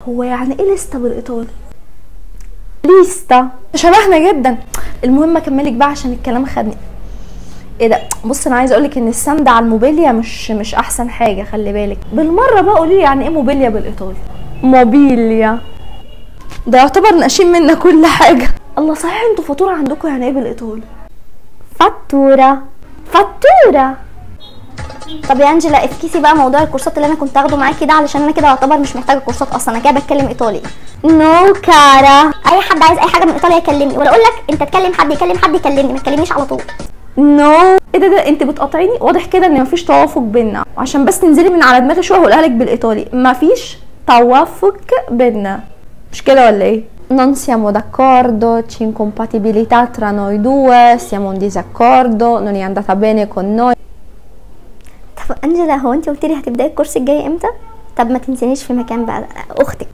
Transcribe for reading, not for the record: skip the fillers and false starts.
هو يعني ايه lista بالايطالي؟ lista شبهنا جدا. المهم اكملك بقى عشان الكلام خدني. ايه ده؟ بص انا عايزه اقولك ان السند على الموبيليا مش احسن حاجة، خلي بالك. بالمرة بقى قولي لي يعني ايه موبيليا بالايطالي؟ موبيليا ده يعتبر ناشين منا كل حاجة. الله صحيح، انتوا فاتورة عندكم يعني ايه بالايطالي؟ fattura. fattura. طب يا انجلا افكسي بقى موضوع الكورسات اللي انا كنت اخده معاكي ده، علشان انا كده اعتبر مش محتاجه كورسات اصلا، انا كده بتكلم ايطالي. no cara، اي حد عايز اي حاجة من ايطاليا يكلمني، ولا اقول لك انت تكلم حد يكلم حد يكلمني، ما تكلمنيش على طول. no ايه ده انت بتقاطعيني؟ واضح كده ان مفيش توافق بينا. عشان بس تنزلي من على دماغي شوية هقولها لك بالايطالي، مفيش توافق بينا، مش كده ولا ايه؟ Non siamo d'accordo, c'è incompatibilità tra noi due, siamo in disaccordo, non è andata bene con noi. طب انجلا هو انت قلتي لي هتبداي الكورس الجاي امتى؟ طب ما تنسينيش في مكان بقى اختك.